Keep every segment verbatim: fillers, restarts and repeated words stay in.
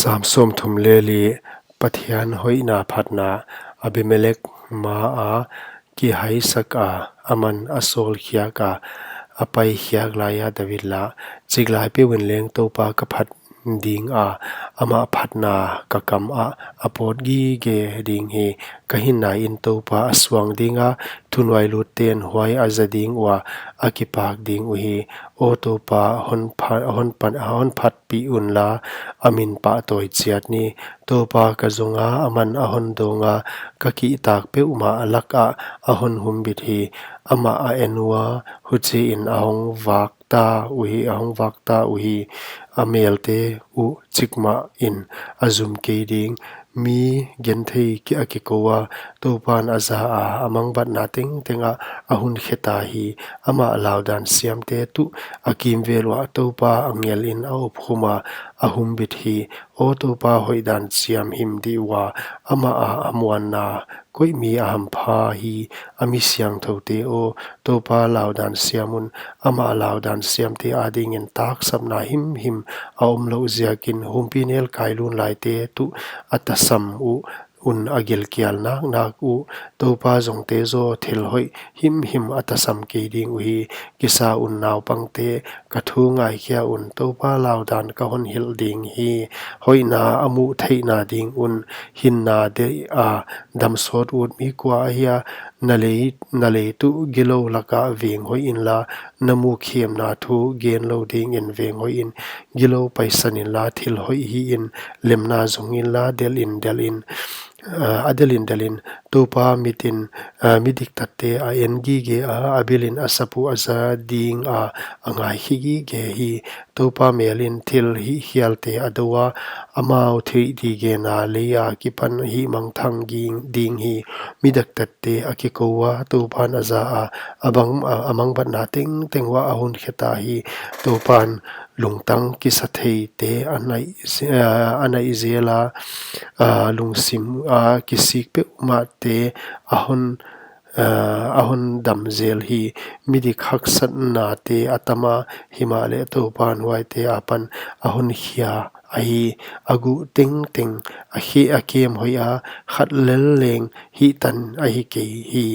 Sam sawmthum leh li. Pathian hoihna phatna. Abimelek maa kihaisaka, aman a sawlkhiaka, a paikhiak laia David lah. Chiklai peuhin leng Toupa ka phat dinga, ama phatna ka kamah a pawt gige ding hi. Ka hinnain Toupa a suang dinga, thunuailutten huai a za ding ua, a kipak ding uhi. Aw Toupa, hon pha-, hon pan-, hon phatpih unla, a min pahtawi chiat ni. Toupa ka zonga, aman a hon dawnga, ka kihtak peuhmah lakah a hon humbit hi. Amah a en ua, huchiin a hong vak ta uhi, a hong vak ta uhi. A melte uh chikmahin a zum kei ding. Mi genthei ki a kiko a, Toupan a za a, a mangbatna tengtengah a hun kheta hi. Amah laudan siamte tuh a kimvel uah Toupa angelin a opkhuma, a humbit hi. Aw Toupa, hoihdan siam him dih ua, amah a, a muanna koih mi a hampha hi. A mi siangthoute aw, Toupa laudan siam un. Amah laudan siamte adingin taksapna himhim a om louh ziakin, humpinelkai lunlaite tuh a tasam uh un a gilkial naknak uh. Toupa zongte zaw thil hoih himhim a tasam kei ding uhi. Kisa un naupangte, ka thu ngaikhia un, Toupa laudan ka hon hilh ding hi. Hoihna a muh theihna ding un, hinna deih a damsawt ut mi kua ahia? Na lei, na lei tuh gilou lakah veng hoih inla, na mukhemna thu gen lou dingin veng hoih in. Gilou paisan inla, thil hoih hihin, lemna zong inla, delhin delhin, ah, a delhin delhin. Toupa mitin, ah, midiktatte a en gige a, a bilin a sap uh a za dinga, a ngaikhe gige hi. Toupa melin thil hihkhialte a dou a, amau theihdigena lei akipan hihmangthang ging ding hi. Midiktatte a kiko ua, Toupan a za a, a bang, a, a mangbatna tengteng uah a hun kheta hi. Toupan lungtang kisatheite a naih ze-, ah, a naih zel a, ah, lungsim a kisik peuhmahte a hon, ah, a hon dam zel hi. Midik haksatnate a tama, himahleh Toupan huaite apan a hon khia ahi. A guh tengteng a kheh a kem hoih a, khat lel leng hihtan ahi kei hi.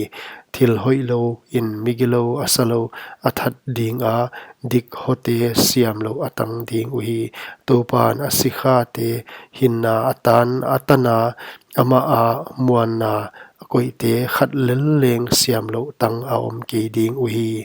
Thil hoihlou in migilou a salou a that dinga, dik hoihte siamlouh a tang ding uhi. Toupan a sikhate hinna a tan, a tana, amah a muanna koihte khat lel leng siamlouh tang a om kei ding uhi.